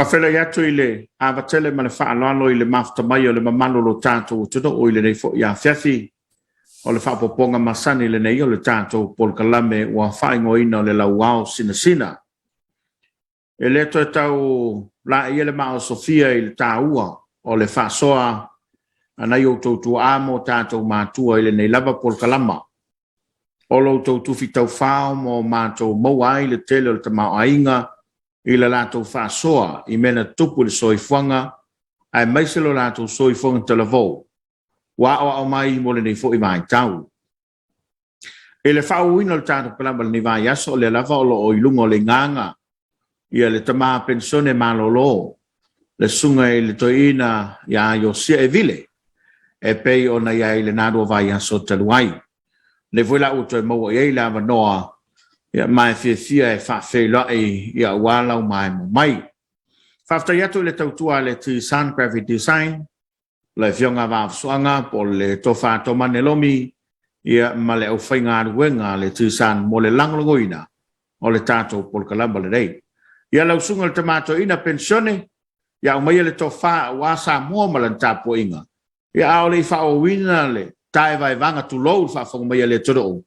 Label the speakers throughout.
Speaker 1: Faafeiloai atu i le ava tele ma le faaaloalo i le mafuta mai o le mamalu o lo tatou atunuu i lenei foi afiafi. O le faaopoopoga masani lenei o le tatou polokalame ua faaigoaina o le Lauao Sinasina. E le toe tau laeia le maaosofia i le taua o le faasoa a nai outou tuaa ma o tatou matua i lenei lava polokalama. O lo outou tufi taufao ma o matou maua ai le tele o le tamaoaiga i le latou faasoa i mea na tutupu i le soifuaga aemaise lo latou soifuaga talavou ua aoao mai mo lenei foi vaitau. I le faaauauina o le tatou palama i lenei vaiaso, o lea lava o lo o i luga o le igaga ia le tama penisione malolo, le susuga i le toeaina ia Iosia Evile, e pei ona i ai i lena lua vaiaso talu ai. Lenei foi la ua toe maua i ai le avanoa ia ma e fiafia e faafeiloai ia aua lau maemo mai. Faafetai atu i le tautua a le T-Sun Graphic Design, le Afioga Vaafusuaga po o le Tofa Tomane Lomi ia ma le aufaigaluega a le Tuisan mo le lagolagoina o le tatou polokalama lenei. Ia lau susuga i le Tama Toeaina Penisione, ia aumaia le tofa aua Samoa ma lana tapuaiga. Ia a o le i faaauauina le taevaevaga tulou le faafofoga mai a le atunuu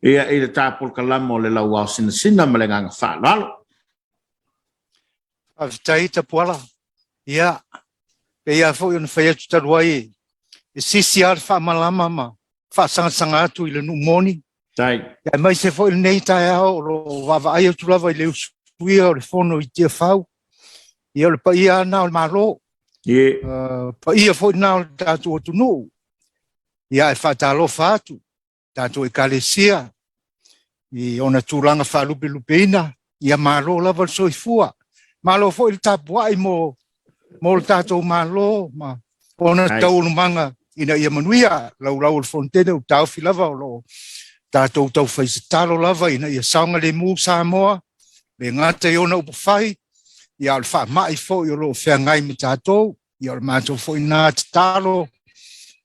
Speaker 1: ia i le ta polokalama o le Lauao Sinasina ma le agaga faaaloalo.
Speaker 2: Faafetai Tapuala. Ia, pei lava foi ona fai atu talu ai, e sisi lava le faamalama ma faasagasaga atu i le nuu moni.
Speaker 1: Tai.
Speaker 2: Aemaise foi lenei taeao o lo o vaavaai atu lava i le usuia o le fono i Tiafau. Ia, o le paia lava lena o le Malo.
Speaker 1: Ie.
Speaker 2: Paia foi lena o le tatou atunuu. Ia, e faatalofa atu tatou Ekalesia i ona tulaga faalupelupeina, ia malo lava le soifua. Malo foi le tapuai mo, mo le tatou Malo ma ona taualumaga ina ia manuia laulau o le Fonotele ua taofi lava o lo o tatou taufai tatalo lava ina ia saogalemu Samoa, le gata i ona upufai, ia o le faamai foi o lo o feagai ma tatou. Ia o le matou foi lena tatalo,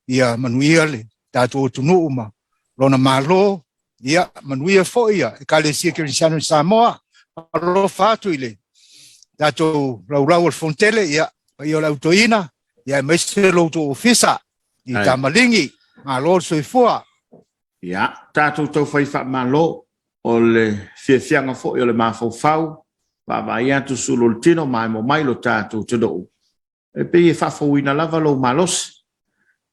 Speaker 2: ia manuia le tatou atunuu ma lona Malo, ia manuia foi ia Ekalesia Kerisiano i Samoa. Alofa atu i le tatou laulau o le Fonotele, ia paia o le autoina, ia aemaise lo outou ofisa i Tamaligi, malo le soifua.
Speaker 1: Ia, tatou taufai faamalo o le fiafiaga foi o le mafaufau, vaavaai atu sulu o le tino maemo mai lo tatou atunuu. E pei e faafouina lava lou malosi.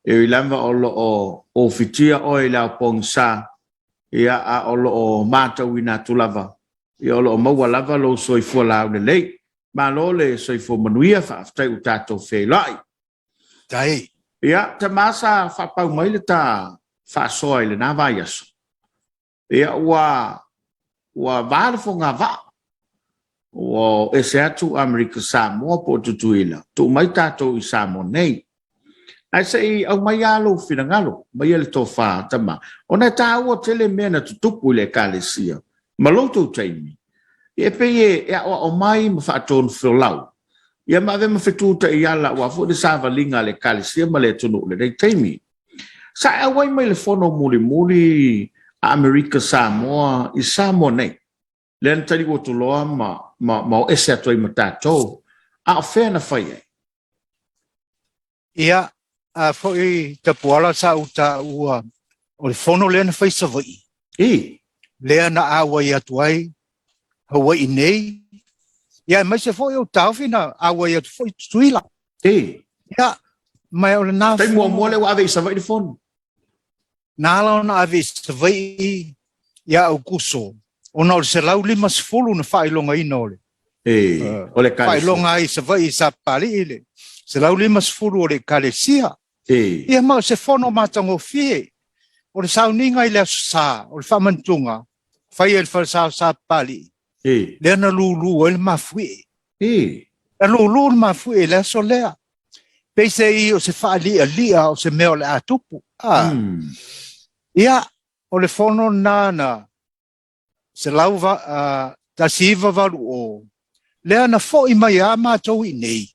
Speaker 1: E ui lava o lo o ofitia oe i le ao pogisa, ia, a o lo o matauina atu lava, ia, o lo o maua lava lou soifua laulelei. Malo le soifua manuia, faafetai ua tatou feiloai.
Speaker 2: Tai.
Speaker 1: Ia, tama sa faapau mai le ta faasoa i lena vaiaso. Ia, ua, ua va le fogavaa. Ua ese atu Amerika Samoa po o Tutuila, tuu mai tatou i Samoa nei. Ae se i aumai lava lou finagalo, aumaia le tofa, tama, ona e taua tele mea na tutupu i le Ekalesia ma lo outou taimi. Ia e pei e aoao mai ma faatonufolau, ia ma ave ma fetu taiala aua foi le savaliga a le Ekalesia ma le atunuu i lenei taimi. Sa e auai mai le fono mulimuli a Amerika Samoa i Samoa nei, lea na taliu atu loa ma, ma, ma o ese atu ai ma tatou, a o fea na fai ai?
Speaker 2: Ia, a foi Tapuala sa ou taua o le fono lea na fai Savaii.
Speaker 1: I.
Speaker 2: Lea na auai atu ai Hawaii nei. Ia, aemaise foi o taofi na auai atu foi Tutuila.
Speaker 1: I.
Speaker 2: Ia, ma o lena
Speaker 1: Taimi muamua lea ua ave i Savaii le fono.
Speaker 2: Na ala ona ave i Savaii ia Aukuso, ona o le 150 na faailogaina o le
Speaker 1: E, o le Ekalesia.
Speaker 2: Faailoga ai i Savaii i Sapapalii le 150 o le Ekalesia.
Speaker 1: E.
Speaker 2: Ia ma o se fono matagofie. O le sauniga i le Aso Sa, o le faamantuga, faia i le falesa o Sapapalii,
Speaker 1: E.
Speaker 2: lea na lulu ai le mafuie.
Speaker 1: E.
Speaker 2: Na lulu le mafuie i le aso lea. Peiseai o se faalialia o se mea o le a tupu. Ah. Ia, o le fono lena na 1980, lea na foi mai a matou i inei.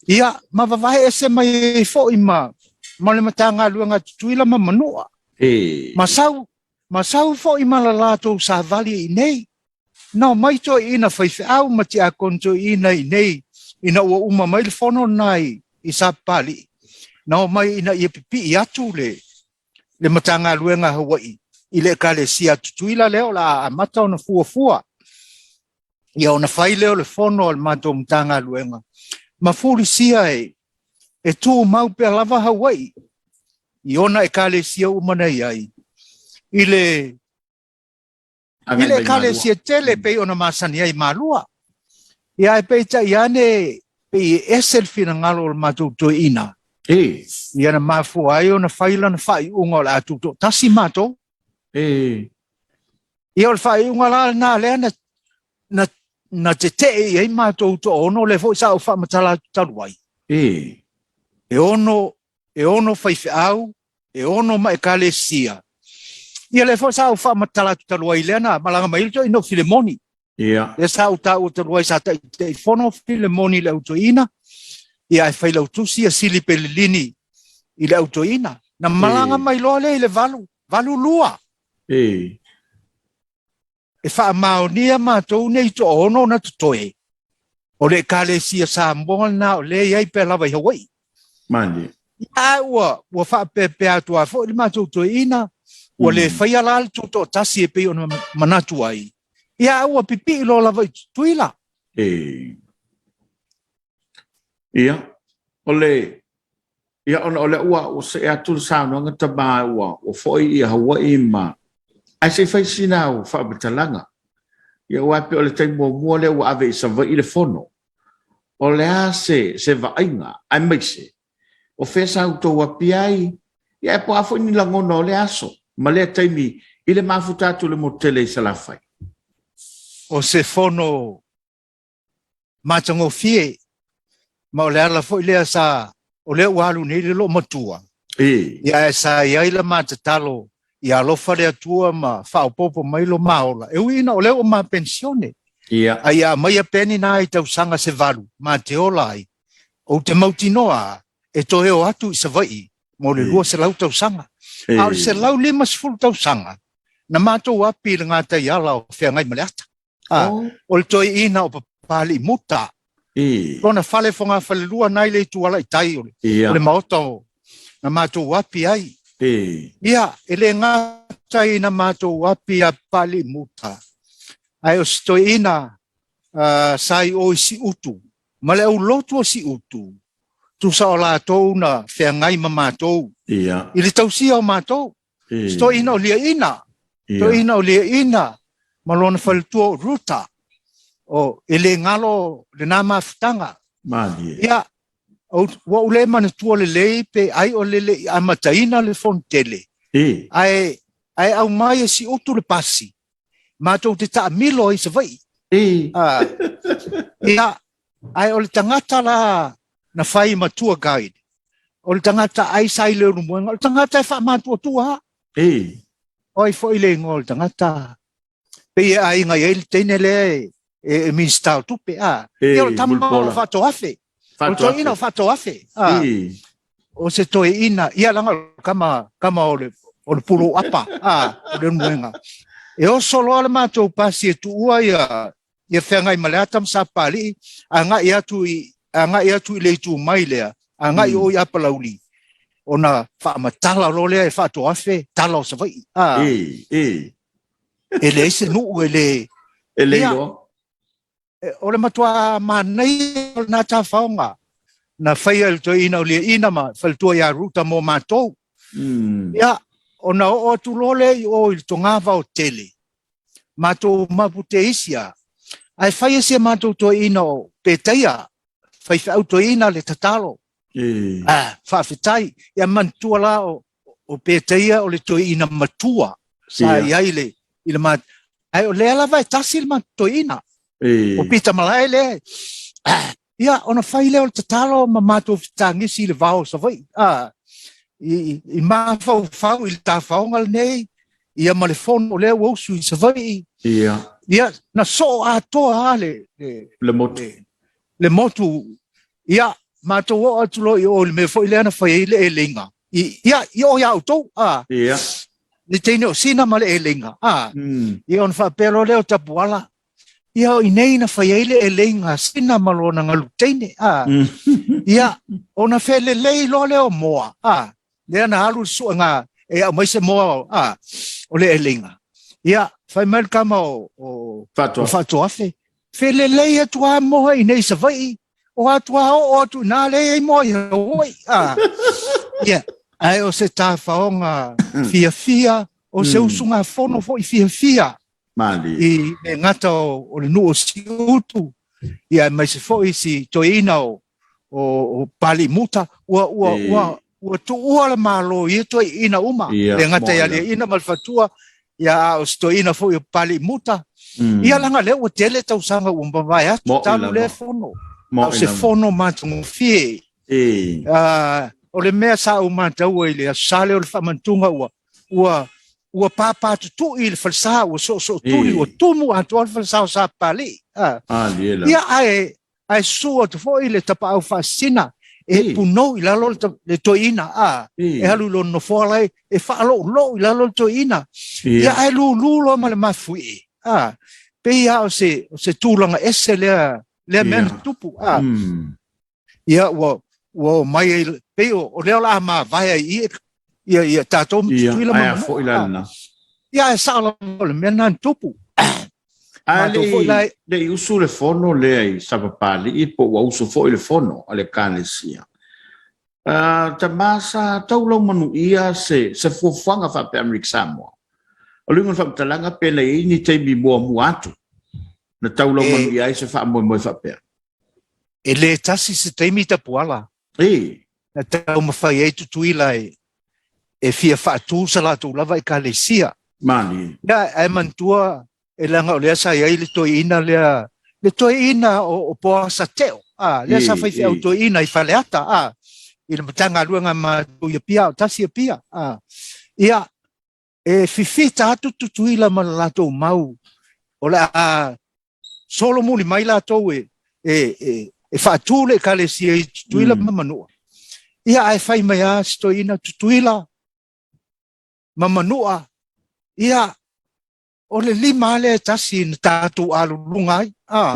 Speaker 2: Ia, ma vavae ese mai ai foi ma, ma le Matagaluega a Tutuila ma Manua.
Speaker 1: E.
Speaker 2: Ma sau, ma sau foi ma la latou savali i inei. Na omai toeaiina faifeau ma tiakono toeaiina i inei ina ua uma mai le fono lena i, i Sapapalii, na omai ina ia pipii atu le, le Matagaluega a Hawaii i le Ekalesia a Tutuila lea o le a amata ona fuafua. Ia ona fai lea o le fono a le matou Matagaluega ma fulisia e, e tumau pea lava Hawaii i ona Ekalesia uma na i ai i le i le Ekalesia tele pei ona masani ai Malua. Ia ae peitai ane pei e ese le finagalo o le matou toeaina.
Speaker 1: E.
Speaker 2: Ia na mafua ai ona fai lana faaiuga o le a tutoatasi matou.
Speaker 1: E.
Speaker 2: Ia o le faaiuga la lena lea na, na, na tetee i ai matou toaono, lea foi sa ou faamatala atu talu ai.
Speaker 1: E.
Speaker 2: E ono, e ono faifeau, e ono ma ekalesia. Ia lea foi sa ou faamatala atu talu ai lea na malaga mai ai le toeaina o Filemoni.
Speaker 1: Ia.
Speaker 2: Lea sa ou taua talu ai sa Taitaifono Filemoni i le au toeaina, ia ae failautusi ia Sili Pelelini i le au toeaina. Na malaga mai loa lea i le valu, valu lua.
Speaker 1: E.
Speaker 2: E faamaonia matou nei toaono na totoe, o le Ekalesia Samoa lena o lea e i ai pea lava i Hawaii.
Speaker 1: Malie.
Speaker 2: Ia, ua, ua faapeapea atu lava foi le matou toeaina, ua le faia la le tutoatasi e pei ona manatu ai. Ia, a ua pipii loa lava i Tutuila.
Speaker 1: E. Ia, o le, ia ona o lea ua, ua see atu le saunoaga tama ua, ua foi ia Hawaii ma, ae se i fai sina au faamatalaga. Ia aua e pei o le taimi muamua lea ua ave i Savaii le fono. O le a se, se vaaiga, aemaise, o fea sa outou api ai, ia ae po o a foi ni lagona o lea aso ma lea taimi i le mafuta atu i le motu tele i Salafai.
Speaker 2: O se fono matagofie, ma o le ala foi lea sa, o lea ua alu nei le loomatua,
Speaker 1: E.
Speaker 2: ia ae sa i ai la ma tatalo ia alofa le Atua ma faaopoopo mai lo ma ola. E ui ina o lea ua ma penisione,
Speaker 1: Ia.
Speaker 2: a ia aumaia pea ni nai tausaga se valu ma te ola ai, ou te mautinoa e toe o atu i Savaii mo le 200 tausaga. A o le 150 tausaga, na matou api i le gataiala o feagai ma le ata. A, o le toeaina o Papalii Muta, lona fale fogafalelua na i le itu ala i tai o le, o le maota o na matou api ai. Ia, e le gata i na matou api ia Papalii Muta, ae o se toeaina uh, sa i o i Siutu, ma le aulotu o Siutu, tusa o latou na feagai ma matou,
Speaker 1: Ia.
Speaker 2: i le tausia o matou.
Speaker 1: E.
Speaker 2: Toeaina o Liaina,
Speaker 1: Ia.
Speaker 2: toeaina o Liaina ma lona faletua o Ruta, o e le galo lena mafutaga.
Speaker 1: Malie.
Speaker 2: Ia, ou, ua ou le manatua lelei pe ai o le le i amataina le fono tele,
Speaker 1: E.
Speaker 2: ae, ae aumai e Siutu le pasi, matou te taamilo ai i Savaii.
Speaker 1: E.
Speaker 2: Ah, ia, ae o le tagata la na fai ma tour guide, o le tagata ai sa i Leulumoega, o le tagata e faamatuatua lava.
Speaker 1: E.
Speaker 2: O ai foi le igoa o le tagata, pei e aiga i ai le teine lea e, e, e Minista o Tupe, a.
Speaker 1: E,
Speaker 2: Ia o le tama o
Speaker 1: Mulipola.
Speaker 2: Faatoafe. O le toeaina o Faatoafe. A.
Speaker 1: E.
Speaker 2: O se toeaina, ia leaga o le kama, kama o le, o le pulou apa, a, o Leulumoega. E oso loa le matou pasi e tuua ia, ia Feagaimaleata ma Sapapalii, agai atu i, agai atu i le itu mai lea, agai mm. o i Apalauli, ona faamatala loa lea e Faatoafe tala o Savaii. A,
Speaker 1: E, e.
Speaker 2: e leai se nuu e le...
Speaker 1: E le iloa.
Speaker 2: O le matua manaia o lena tafaoga na faia e le toeaina o Liaina ma faletua ia Ruta mo matou.
Speaker 1: Mm.
Speaker 2: Ia, ona oo atu loa lea i o i le togavao tele, matou mapu teisi a, ae fai e si a matou toeaina o Petaia, faifeau toeaina le tatalo.
Speaker 1: E.
Speaker 2: Ah, faafetai. Ia manatua la o, o Petaia o le toeaina matua sa
Speaker 1: Ia.
Speaker 2: i ai le, i le mat... Ae o lea lava e tasi le matou toeaina.
Speaker 1: E.
Speaker 2: O Pita Malae lea. Ah, ia, ona fai lea o le tatalo ma matou fetagisi i le vao o Savaii. Ah, i, i, i mafaufau i le tafaoga lenei, ia ma le fono o lea ua usu i Savaii.
Speaker 1: Ia.
Speaker 2: Ia, na soo atoa lava le, le,
Speaker 1: Le motu.
Speaker 2: le, le motu. Ia, matou oo atu loa i o i le mea foi lea na fai ai le eleiga. I, ia, i o ia outou, ah.
Speaker 1: Ia.
Speaker 2: Le teine o Sina ma le eleiga, ah.
Speaker 1: Mm.
Speaker 2: Ia, ona faapea loa lea o Tapuala, Ia o inei na fai ai le eleiga a Sina ma lona galu teine, a. Ia, ona felelei loa lea o moa, a, lea na alu le suega e aumai se moa, a, o le eleiga. Ia, fai mai le tama o, o, o Faatoafe, felelei atu lava moa i inei i Savaii, o atu lava oo atu i ina lea e i ai moa i Hawaii. A. Ia, ae o se tafaoga fiafia, o se usugafono foi fiafia
Speaker 1: Malie.
Speaker 2: I le gata o, o le nuu o Siutu, ia aemaise foi si toeaina o, o, o Paliimuta, ua, ua, e... ua, ua tuua le Malo i ia toeaina uma.
Speaker 1: Ia,
Speaker 2: le gata i
Speaker 1: mo'i lava.
Speaker 2: Aliaina ma le Fatua, ia a o si toeaina foi o Paliimuta. Ia leaga lea ua tele tausaga ua mavae atu
Speaker 1: Mo'i
Speaker 2: talu lea
Speaker 1: lava.
Speaker 2: fono. A o
Speaker 1: Mo'i
Speaker 2: se
Speaker 1: lava.
Speaker 2: fono matagofie.
Speaker 1: E.
Speaker 2: O le mea sa ou mataua i le Aso Sa lea o le faamantuga ua, ua, ua pāpātutui le falesa, ua soosootuli, ua tumu atoa le falesa o Sapapalii. Ia, ae, ae susu atu foi le tapaau faasisina, e punou i lalo le toeaina, a, e alu i lona nofoa la e faaloulou i lalo le toeaina. Ia, ae lulu loa ma le mafuie, a, pei lava o se, o se tulaga ese lea, lea mea na tupu, a. Ia, ua, ua omai ai, pei o, o lea o le a mavae ai i ia, ia tatou ma Tutuila ma
Speaker 1: Ae a foi la lena.
Speaker 2: Ia, ae sao lava o le mea lena na tupu.
Speaker 1: Ae
Speaker 2: Matou foi la
Speaker 1: le i usu le fono lea i Sapapalii po ua usu foi le fono a le Ekalesia. Tama sa tau laumanuia se, se fuafuaga faapea Amerika Samoa. O le uiga o le faamatalaga pe na i ai ni taimi muamua atu na tau laumanuia ai se faamoemoe faapea.
Speaker 2: E le tasi se taimi Tapuala.
Speaker 1: E.
Speaker 2: Na taumafai ai Tutuila e, e fia faatu sa latou lava ekalesia.
Speaker 1: Malie.
Speaker 2: Ia, ae manatua, e leaga o lea sa i ai le toeaina lea, le toeaina o, o Poasa Teo, a, lea sa faifeau toeaina i Faleata, a, i le Matagaluega a matou i Apia, o tasi Apia, a. Ia, e fifita atu Tutuila ma le latou mau, o le a solomuli mai latou e, e, e, e faatu le ekalesia i Tutuila ma Manua. Ia, ae fai mai lava si toeaina, Tutuila ma Manua, ia, o le lima lava lea e tasi na tatou aluluga ai. Ah.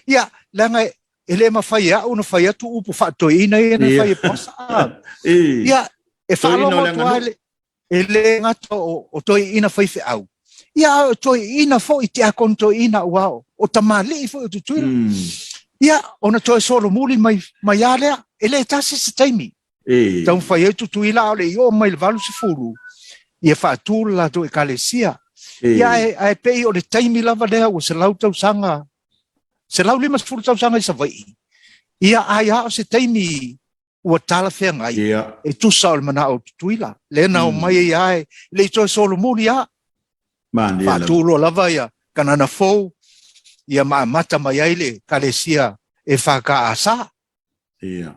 Speaker 2: Ia, leaga e le mafai e au ona fai atu upu faatoeaina ia na fai e Poasa. Ah. Ia, e faalogo atu lava e le gata o, o toeaina faifeau, ia a o toeaina foi tiakono toeaina aua o, o tamalii foi o Tutuila. Ia, ona toe solomuli mai, mai a lea, e le tasi se taimi. Taumafai ai Tutuila a o le i oo mai le 80, ia faatu le latou ekalesia. Ia, ae, ae pei o le taimi lava lea ua 100 tausaga, 150 tausaga i Savaii, ia ai a o se taimi ua talafeagai e tusa o le manao o Tutuila. Lea na omai ai lava e le i toe solomuli lava. Faatu loa lava ia Kanana Fou, ia ma amata mai ai le Ekalesia EFKS.
Speaker 1: Ia.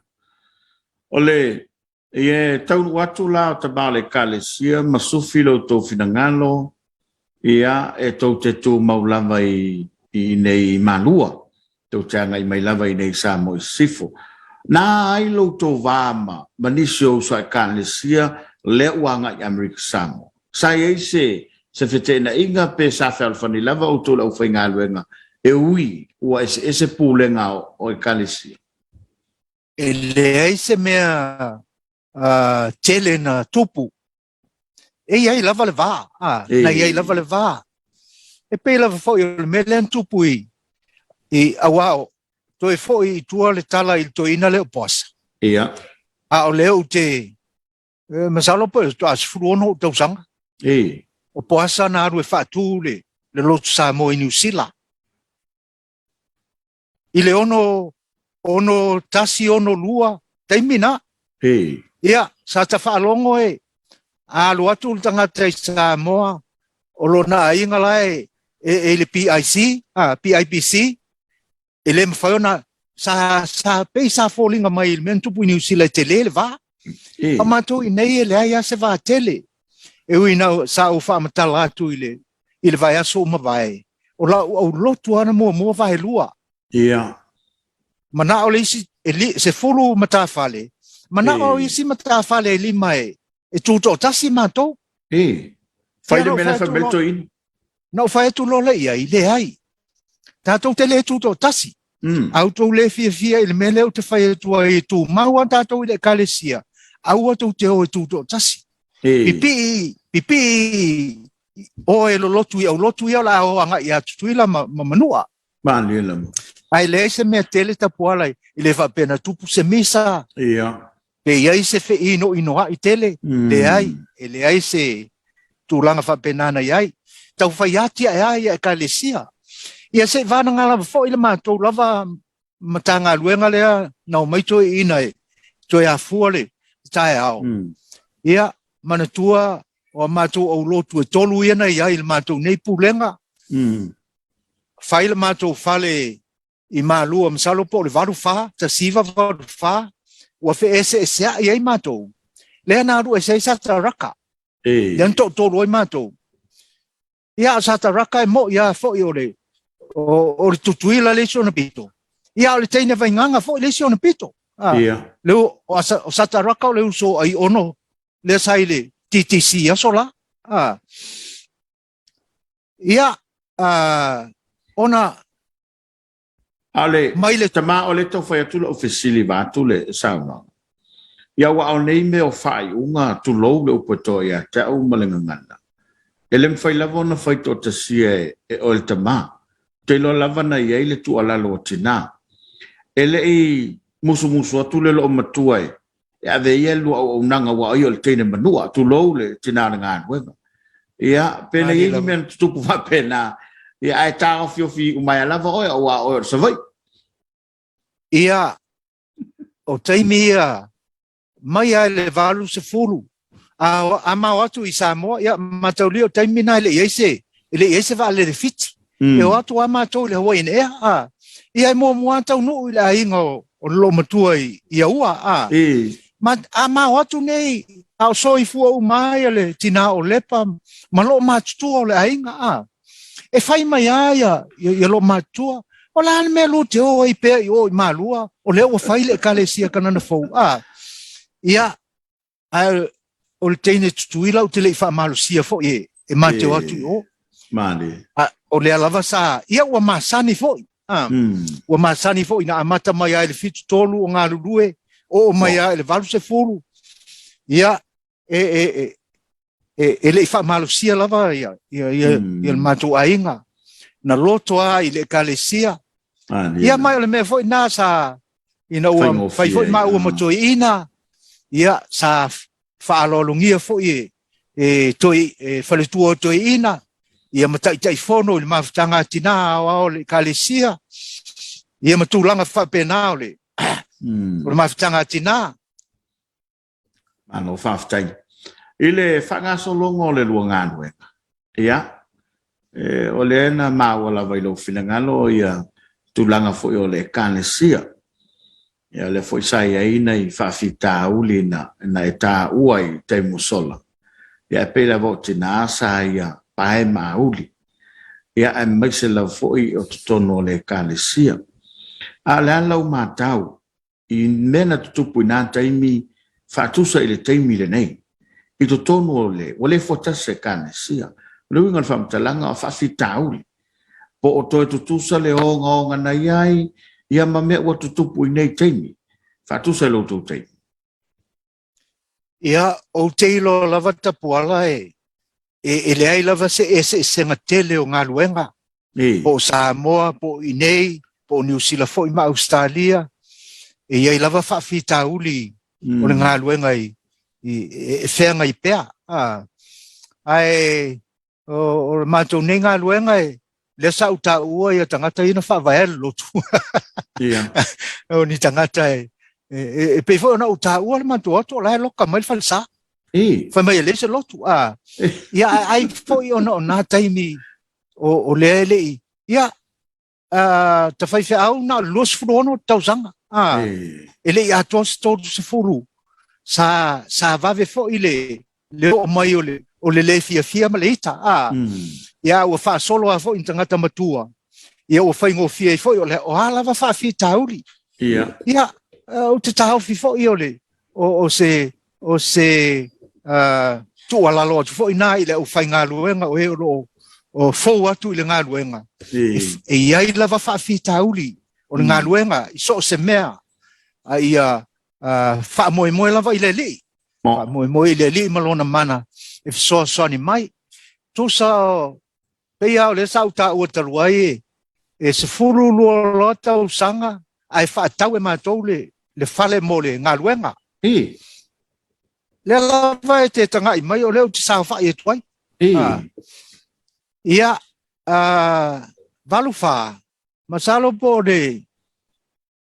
Speaker 1: O le, ia e taunuu atu la o tama o le Ekalesia ma sufi lo outou finagalo, ia e tou te tumau lava i, i inei i Malua. Tou te agai mai lava i inei i Samoa i Sisifo. Na ai lo outou va ma, ma nisi o uso a Ekalesia lea ua agai i Amerika Samoa? Sa i ai se, se feteenaiga pe sa fealofani lava outou le aufaigaluega e ui ua eseese pulega o, o Ekalesia?
Speaker 2: E leai se mea uh, tele na tupu. E i ai lava le va, a, na i ai lava le va. E pei lava foi o le mea lea na tupu i, i aua o, toe foi i tua le tala i le toeaina lea o Poasa.
Speaker 1: Ia.
Speaker 2: A o lea ou te, e, masalo po o 16 ou tausaga.
Speaker 1: E.
Speaker 2: O Poasa na alu e faatu le, le Lotu Samoa i Niu Sila. I le ono, ono tasi, ono lua, taimi na.
Speaker 1: Hey.
Speaker 2: Ia, sa ta faalogo e, a alu atu le tagata i Samoa, o lona aiga la e, e, e i le PIC, a, PIPC, e le mafai ona, sa, sa, pei sa foliga mai i le mea na tupu i Niu Sila e tele le va.
Speaker 1: Hey.
Speaker 2: A matou i nei e leai lava se va tele. E ui ina sa ou faamatala atu i le, i le vaiaso ua mavae, o lau aulotu lava na muamua vaelua.
Speaker 1: Ia.
Speaker 2: Manao le isi, e li, 10 matafale, manao isi matafale e lima e, e tutoatasi matou.
Speaker 1: E. Fai le mea la fai mai le toeaina.
Speaker 2: Na ou fai atu loa lea i ai, leai. Tatou te le tutoatasi. A outou le fiafia i le mea lea ou te fai atu ai e tumau lava tatou i le Ekalesia, aua tou te o e tutoatasi. Pipii, pipii oe lolotu i aulotu ia o le a o agai ia Tutuila ma, ma Manua.
Speaker 1: Malie lava.
Speaker 2: Ae leai se mea tele Tapuala i le faapea na tupu se misa. Pe i ai se feinoinoai tele, leai, e leai se tulaga faapena na i ai. Tau fai atiae lava ia Ekalesia. Ia se i vanaga lava foi le matou lava Matagaluega lea na omai toeaiina e toe afua le taeao. Ia, manatua o a matou aulotu e tolu ia na i ai i le matou nei pulega, fai le matou fale i Malua, masalo po o le 84, 1984, ua feeseeseai ai matou, lea na alu ese ai Sataraka, lea na toatolu ai matou. Ia, o Sataraka e mo'i lava foi o le, o, o le Tutuila le isi ona pito, ia, o le teine Vaigaga foi le isi ona pito. Ah, le, o, o Sataraka o le uso o Aiono, lea sa i le TTC aso la. Ah. Ia, ah, ona
Speaker 1: A o le mai le tama o le tau fai atu lau fesili vaeatu le saunoaga. Ia aua o nei mea o faaiuga, tulou le upu e toa ia te au ma le gagana, e le mafai lava ona fai toatasia e oe le tama. Ou te iloa lava na i ai le tuualalo a tina. E le i musumusu atu le loomatua e e ave ia le lua auaunaga aua o ia o le teine manua, tulou le tina o le galuega. Ia, pe na i ai ni mea na tutupu faapena, ia ae taofiofi uma ai lava oe aua o oe o le Savaii.
Speaker 2: Ia, o taimi ia mai lava i le 80, a, a mao atu i Samoa, ia, mataulia o taimi na e le i ai se, e le i ai se vaalele Fiti. E o atu lava matou i le Hawaiian Air, a, ia e muamua lava taunuu i le aiga o, o le loomatua i, i Aua, a. Ma, a mao atu nei, a o soifua uma ai le tina o Lepa ma loomatutua o le aiga, a. E fai mai lava ia, ia, ia loomatutua, o le a le mea lua te o ai pea i o i Malua, o lea ua fai le Ekalesia Kanana Fou, a. Ia, Ae o le teine Tutuila ou te le i faamalosia foi e, e ma te o atu i o.
Speaker 1: Malie.
Speaker 2: A, o lea lava sa, ia ua masani foi. A, Ua masani foi na amata mai ai le 73 o galulue, oo mai ai le 80. Ia, e, e, e, e, e le i faamalosia lava ia, ia, ia, ia le matou aiga. Na loto lava i le ekalesia. Ia mai o le mea foi na sa, ina ua fai foi maua ma toeaiina, ia sa faaaloalogia foi e, e, toi, e faletua o toeaiina, ia ma taitaifono i le mafutaga a tinā aoao o le ekalesia, ia ma tulaga faapena o le, o le mafutaga a tinā.
Speaker 1: Malo faafetai. I le faagasologa o le lua galuega, ia, e, o lea na maua lava i lou finagalo ia tulaga foi o le Ekalesia. Ia, o lea foi sa i ai nai faafitauli na, na e taua i taimi ua sola. Ia, e pei lava o tina sa ia pae ma auli. Ia, aemaise lava foi o totonu o le Ekalesia. A o le a lau matau i mea na tutupu i na taimi faatusa i le taimi lenei, i totonu o le, ua le fuatasi se Ekalesia. O le uiga o le faamatalaga o faafitauli, po o toe tutusa le ogaoga na i ai, ia ma mea ua tutupu i nei taimi, faatusa i lo outou taimi.
Speaker 2: Ia, ou te iloa lava Tapuala e, e, e leai lava se eseesega tele o galuega, po o Samoa, po o inei, po o Niu Sila foi ma Ausetalia, e i ai lava faafitauli o le galuega i, i, e feagai pea. A, ae o, o le matou nei galuega e, lea sa ou taua ia tagata ia na faavaea le lotu. O ni tagata e, e, e, e pei foi ona ou taua le matou atu o la e loka mai le falesa. Fai mai e leai se lotu. A, ia ai foi ona o nā taimi o, o lea e le i, ia, uh, ta faifeau na o le 26 tausaga. A, e le i atoa se 30, sa, sa vave foi le, le oo mai o le, o le le fiafia ma le ita. A, ia, ua faasolo lava foi i tagata matua, ia ua faigofie ai foi o le, o a lava faafitauli. Ia, ou te taofi foi o le, o, o se, o se uh, tuualalo atu foi na i le aufaigaluega o e o lo o o fou atu i le galuega, e i ai lava faafitauli o le galuega i so o se mea, a ia faamoemoe lava i le Alii, faamoemoe i le Alii ma lona mana e fesoasoani mai. Tusa o pei lava o lea sa ou taua talu ai, e 12 loa tausaga ae faatau e matou le fale mo le galuega. Lea lava e te tagai mai o lea ou te saofai atu ai. Ia, 84, masalo po o le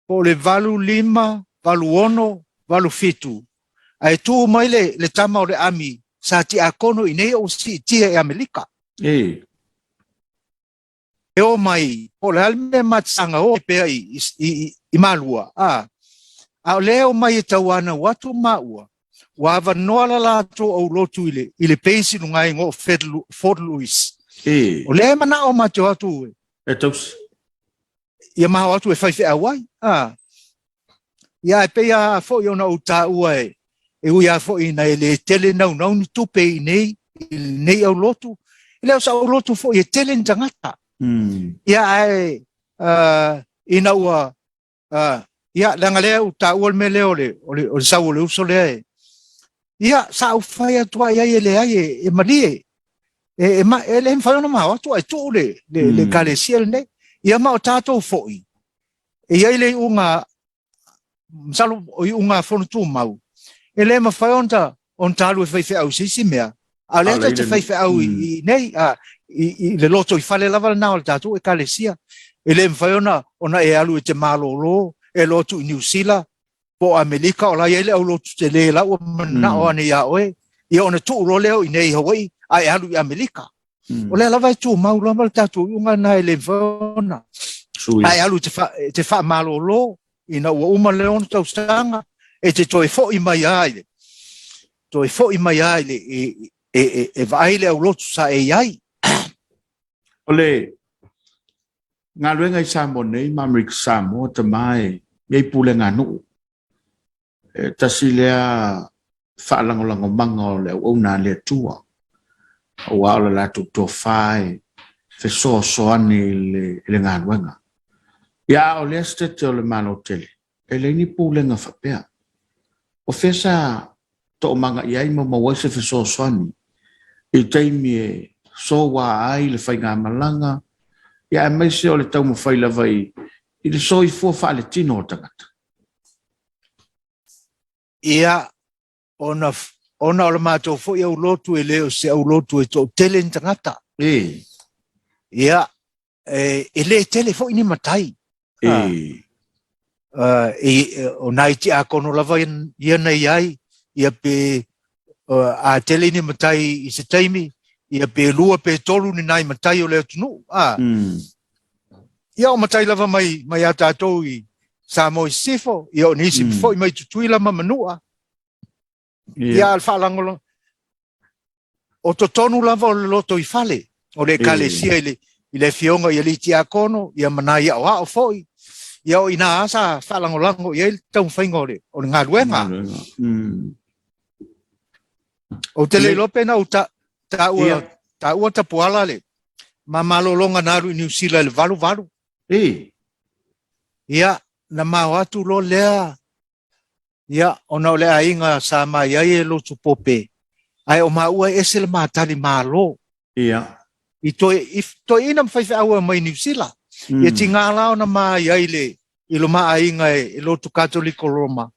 Speaker 2: po o le 85, 86, 87, ae tu mai le, le tama o le ami sa tiakono i inei o ua siitia i Amerika. E o mai, po o le a le mea ma te saga o pea i, i, i, i Malua, a, a o lea e o mai e tauanau atu maua, ua avanoa la latou aulotu i le, i le base i luga i o Fort Louis. O lea e manao ma te o atu
Speaker 1: e tausi.
Speaker 2: Ia ma o atu e faifeau ai. A. Ia ae pei lava foi ona ou taua e, e ui lava foi ina e le tele naunau ni tupe i nei, i lenei aulotu, e le o se aulotu foi e tele ni tagata. Ia ae uh, ina ua uh, ia leaga lea ua taua le mea lea o le, o le, o le sau o le uso lea e, ia sa ou fai atu ai ai e leai e, e malie e, e, ma, e le mafai ona mao atu ae tuu le, le, mm. le ekalesia lenei. Ia ma o tatou foi, e i ai le iuga, masalo o iuga a Fono Tumau, e le mafai ona ta, ona ta alu e faifeau i se isi mea, a o lea ta te faifeau i, i nei, a, i, i le lotoifale lava lena o le tatou ekalesia. E le mafai ona, ona e alu e te malolo, e lotu i Niu Sila, po o Amelika, o la e i ai le aulotu tele la ua manao ane iā oe, ia ona tuu loa lea i inei i Hawaii, ae alu i Amelika. O lea lava e tumau lava le tatou iuga lena e le mafai ona. Ae alu e te faamalolo ina ua uma le 6 tausaga, e te toe foi mai lava i le, toe foi mai lava i le, e vaai le aulotu sa e i ai.
Speaker 1: O le galuega i Samoa nei ma Amerika Samoa, tama e i ai pulega a nuu. E tasi lea faalagolagomaga o le auauna a le Atua, aua o le latou tofa e fesoasoani i le galuega. Ia, a o lea setete o le Malo tele, e leai ni pulega faapea. O fea sa toomaga i ai ma maua ai se fesoasoani i taimi e soua ai le faigamalaga, ia aemaise o le taumafai lava i le soifua faaletino o tagata?
Speaker 2: Ia, ona, ona o le matou foi aulotu e le o se aulotu e toatele ni tagata. Ia, e, e le tele foi ni matai. E. Uh, e, o nai tiakono lava ia na i ai, ia pe uh, a tele ni matai i se taimi, ia pe lua pe tolu ni nai matai o le atunuu. A. Ia o matai lava mai, mai a tātou i Samoa i Sisifo, ia o nisi foi mai Tutuila ma Manua. Ia, a le faalagolago. O totonu lava o le lotoifale, o le ekalesia i le, i le afioga i alii tiakono, ia ma nai aoao foi, ia o i ina lava sa faalagolago i ai le taumafaiga o le, o le galuega. Ou te le iloa pe na ou ta, taua, ia. taua Tapuala le ma malologa na alu i Niu Sila i le 88. Ia, na mao atu loa lea Ia, ona o le aiga sa mai ai e lotu pope, ae o maua e ese le matali malo. I toe, i toeaina ma faifeau e omai i Niu Sila. Ia tiga la ona ma i ai le, i lo ma aiga e, e lotu Katoliko Roma.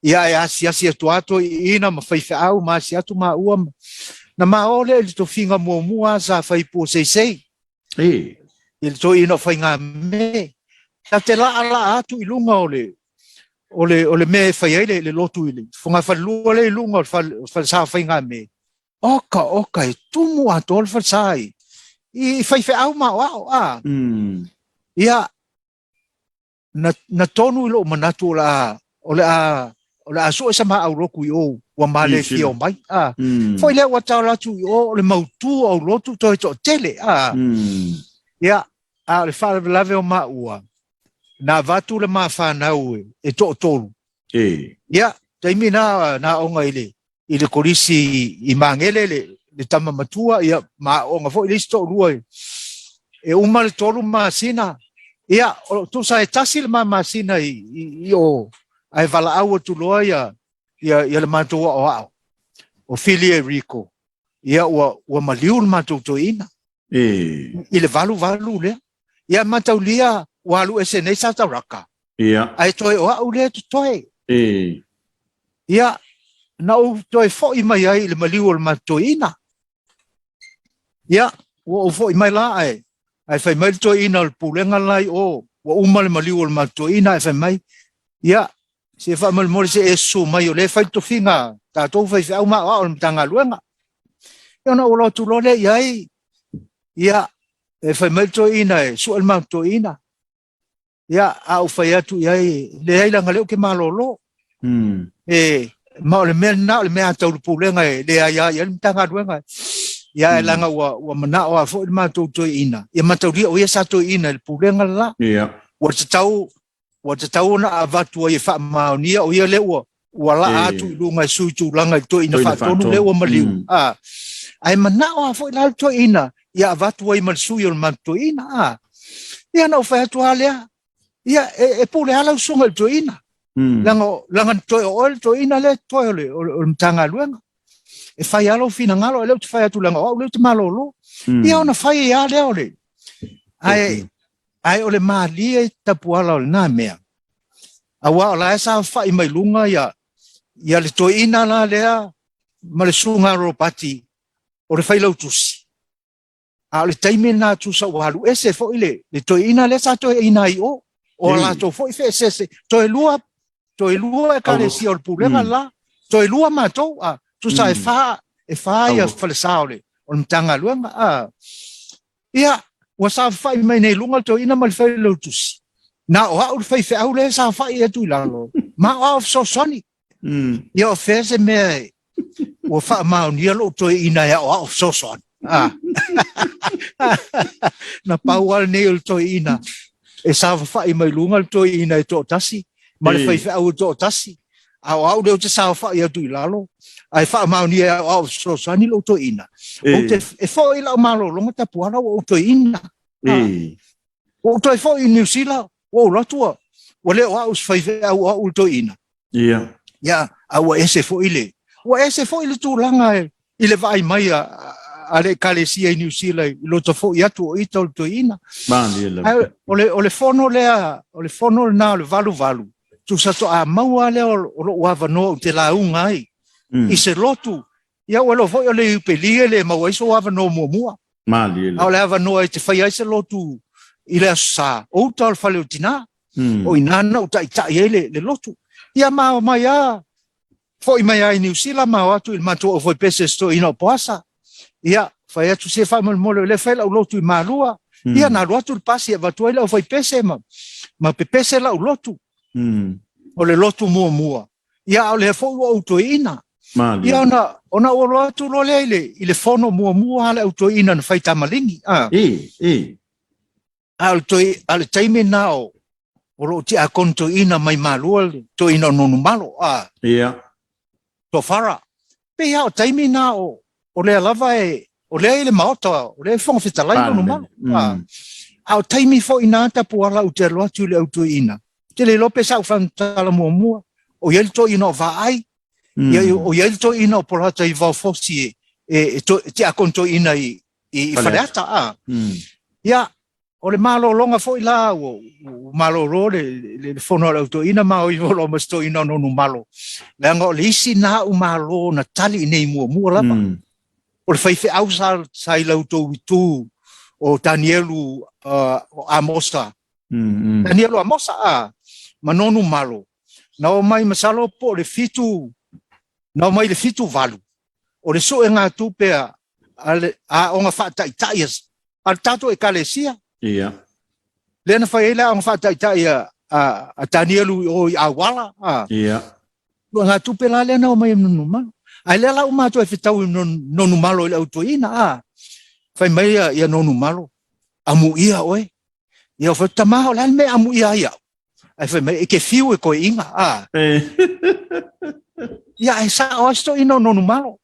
Speaker 2: Ia, e asiasi atu lava toeaina ma faifeau ma asi atu maua. Na ma o lea i le tofiga muamua sa fai pua seisei. I le toeaina o Faigame. Ta te laalaa atu i luga o le, o le, o le mea e fai ai le, le lotu i le fogafalelua lea i luga o le fale, o le falesa o Faigame. Oka, oka, e tumu atoa le falesa i, i faifeau ma aoao, a. Ia, na, na tonu i lou manatu o le a, o le a, o le a sue sa ma aulotu i o, ua ma le fia o mai. A, foi lea ua tala atu i o, o le mautu o aulotu toe toatele. A, ia, a o le faalavelave o maua, na avatu le ma fanau e, e toatolu. Ia, taimi na, na aoga i le, i le kolisi i Magele le le tama matua, ia, ma aooga foi le isi toalua e uma le 3 masina, ia, o, tusa e tasi le ma masina i, i, i o, ae valaau atu loa ia, ia, ia le matou aoao, o Fili e Rico, ia, ua, ua maliu le matou toeaina.
Speaker 1: E.
Speaker 2: I le 88 lea. Ia, mataulia, ua alu ese nei Sataraka.
Speaker 1: Ia.
Speaker 2: Ae toe o au lea totoe.
Speaker 1: E.
Speaker 2: Ia, na ou toe foi mai ai i le maliu o le matou toeaina. Ia, ua ou foi mai la, ae, ae fai mai le toeaina o le pulega la i o, ua uma le maliu o le matou toeaina, ae fai mai, ia, se faamolemole se e susu mai o lea e fai le tofiga a tatou faifeau ma aoao o le Matagaluega. Ia ona ou alu atu loa lea i ai, ia, e fai mai le toeaina e sue le matou toeaina. Ia, a ou fai atu i ai, leai leaga o lea ou te malolo. E, ma o le mea lena o le mea a taulupulega e leai lava i ai le Matagaluega. Ia, ae leaga ua, ua manao lava foi le matou toeaina, ia mataulia o ia sa toeaina i le pulega le la.
Speaker 1: Ia.
Speaker 2: Ua tatau, ua tatau ona avatu ai e faamaonia o ia lea ua, ua laa atu i luga e sui tulaga i toeaina faatonu lea ua maliu. A, ae manao lava foi la le toeaina ia avatu ai ma le sui o le matou toeaina. A, ia na ou fai atu lava lea, ia e, e pule lava lau susuga i le toeaina. Leaga, leaga na toe o oe le toeaina lea toe o le, o le, o le Matagaluega. E fai lava lou finagalo, ae lea ou te fai atu leaga o au lea ou te malolo. Ia ona fai ai lava lea o le... Ae, ae o le malie tapuala o lena mea. Aua o la e saofai mai luga ia, ia le toeaina la lea ma le susuga a Ropati o le failautusi. A o le taimi lena tusa ua alu ese foi le, le toeaina lea sa toeaina ai i o. O a latou foi feeseese. Toe lua, toe lua ekalesia o le pulega la. Toe lua matou, a, tusa e fa, e fa ia falesa o le, o le Matagaluega. A, Ia, ua saofai mai nei i luga le toeaina ma le failautusi. Na o au le faifeau lea e saofai atu i lalo, ma o au fesoasoani. Ia, o fea se mea e, ua faamaonia lou toeaina e aoao fesoasoani. Ah. Na pau lava lenei o le toeaina e saofai mai luga le toeaina e toatasi ma le faifeau e toatasi. A o au lea ou te saofai atu i lalo, ae faamaonia e aoao fesoasoani lou toeaina. Ou te, e foi lau malologa tapuala ua ou toeaina. Ua ou toe foi i Niu Sila, ua ou alu atu ua, ua le o au se faifeau o au le toeaina. Ia, a ua ese foi le, ua ese foi le tulaga e, i le vaai mai a, a le ekalesia i Niu Sila i lota foi atu o ita o le toeaina. Ae o le, o le fono lea, o le fono lena o le 88, tusa toa maua lea o lou avanoa ou te lauga ai i se lotu. Ia ua iloa foi o le Iupeli e le maua ai sou avanoa muamua. A o le avanoa e te faia ai se lotu i le Aso Sa, o uta o le fale o tina. O i ina na ou taitai ai le, le lotu. Ia ma omai a, foi mai lava i Niu Sila ma o atu i le matou aufaipese se toeaina o Poasa. Ia, fai atu se faamolemole o lea e fai lau lotu i Malua. Ia, na alu atu le pasi e avatu ai le aufaipese ma, ma pepese lau lotu. O le lotu muamua. Ia, a o lea foi ua ou toeaina. Ia, ona, ona ou alu atu loa lea i le, i le fono muamua a le au toeaina na fai tamaligi. A. A o le toe, a o le taimi lena o, o lo o tiakono toeaina mai Malua le toeaina o Nonumalo, a.
Speaker 1: Ia.
Speaker 2: Tofara. Pei lava o taimi na o, o lea lava e, o lea i le Maota, o lea e Fofoga Fetalai Nonumalo. A, a o taimi foi na Tapuala ou te alu atu i le au toeaina, ou te le iloa pe sa ou faamatala muamua, o i ai le toeaina o Vaai, ia, o i ai le toeaina o Polata i Vaofosi e, e, e, to, e tiakono toeaina i, i Faleata. A. Ia, o le malologa foi la, ua, ua malolo le, le, le fono a le au toeaina ma o ifo loa ma se toeaina o Nonumalo. Leaga o le isi na au malo na tali i nei muamua lava. O le faifeau sa, sa i la outou itu o Tanielu o Amosa. Tanielu Amosa, a, ma Nonumalo. Na omai masalo po o le 7, na omai i le 78. O le suegatupe a, a le aoga faataitai a, a le tatou ekalesia.
Speaker 1: Ia.
Speaker 2: Lea na fai ai le aoga faataitai a, a, a Tanielu i o i Auala. A.
Speaker 1: Ia.
Speaker 2: Suegatupe la lea na omai i Nonumalo. Ae lea la ua matou e fetau i Nonumalo i le au toeaina. A. Fai mai ia, ia Nonumalo, amuia oe. Ia, fai, tama, o le a le mea e amuia ai au? Ae fai mai, e te fiu e toeaina, a. Ia, ae sao lava si toeaina o Nonumalo.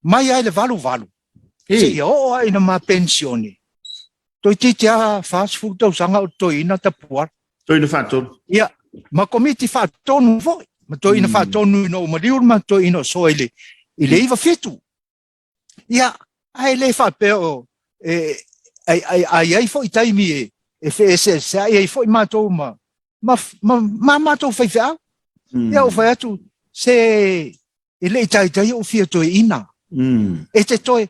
Speaker 2: Mai lava i le 88 seia oo lava ina ma penisione, toeitiiti lava 40 tausaga o toeaina Tapuala.
Speaker 1: Toeaina faatonu.
Speaker 2: Ia, ma komiti faatonu foi, ma toeaina faatonu ina ua maliu le matou toeaina o Soa i le i le 97. Ia, ae le faapea o e a i ai foi taimi e feeseeseai ai foi matou ma ma ma matou faifeau. Ia ua fai atu, se e le i taitai ou fia toeaina. E te toe,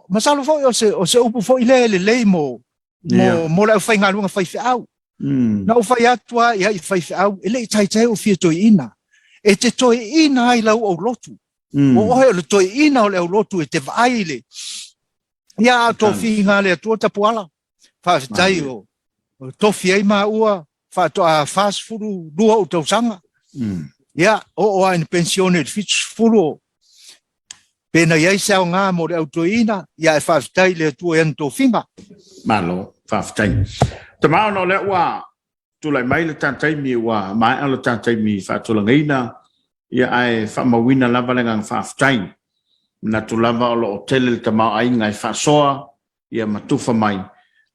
Speaker 2: masalo foi o se, o se upu foi lea e lelei mo, mo, mo le aufaigaluega faifeau. Na ou fai atu lava i ai faifeau, e le i taitai ou fia toeaina. E te toeaina ai lau aulotu. O oe o le toeaina o le aulotu e te vaai i le... Ia, a o tofiga a le Atua Tapuala. Faafetai o tofi ai maua faatoa 42 ou tausaga. Ia, oo lava ina penisione i le 70 o pe na i ai se aoga mo le au toeaina, ia ae faafetai i le Atua i ana tofiga.
Speaker 1: Malo, faafetai. Tama ona o lea ua tulai mai le ta taimi ua maea le ta taimi faatulagaina, ia ae faamauina lava le agaga faafetai. Manatu lava o lo o tele le tamaoaiga e faasoa ia ma tufa mai.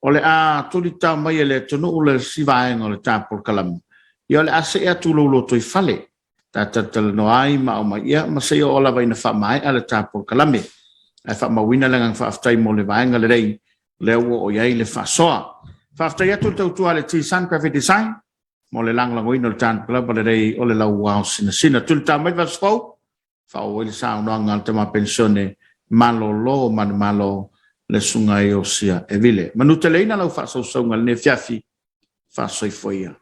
Speaker 1: O le a tulitao mai e le atunuu le isi vaega o le ta polokalame, ia o le a see atu lou lotoifale, ta talatalanoa ai ma aumai, ia ma seia oo lava ina faamaea le ta polokalame. Ae faamauina le agaga faafetai mo le vaega lelei lea ua oo i ai le faasoa. Faafetai atu le tautua a le T-Sun Graphic Design mo le lagolagoina o le ta polokalame lelei o le Lauao Sinasina. Tulitao mai le Vasifou, Faaauau ai le saunoaga a le tama penisione malolo manumalo le Susuga Iosia Evile. Manuteleina lau faasausauga i lenei afiafi, faasoifua ia.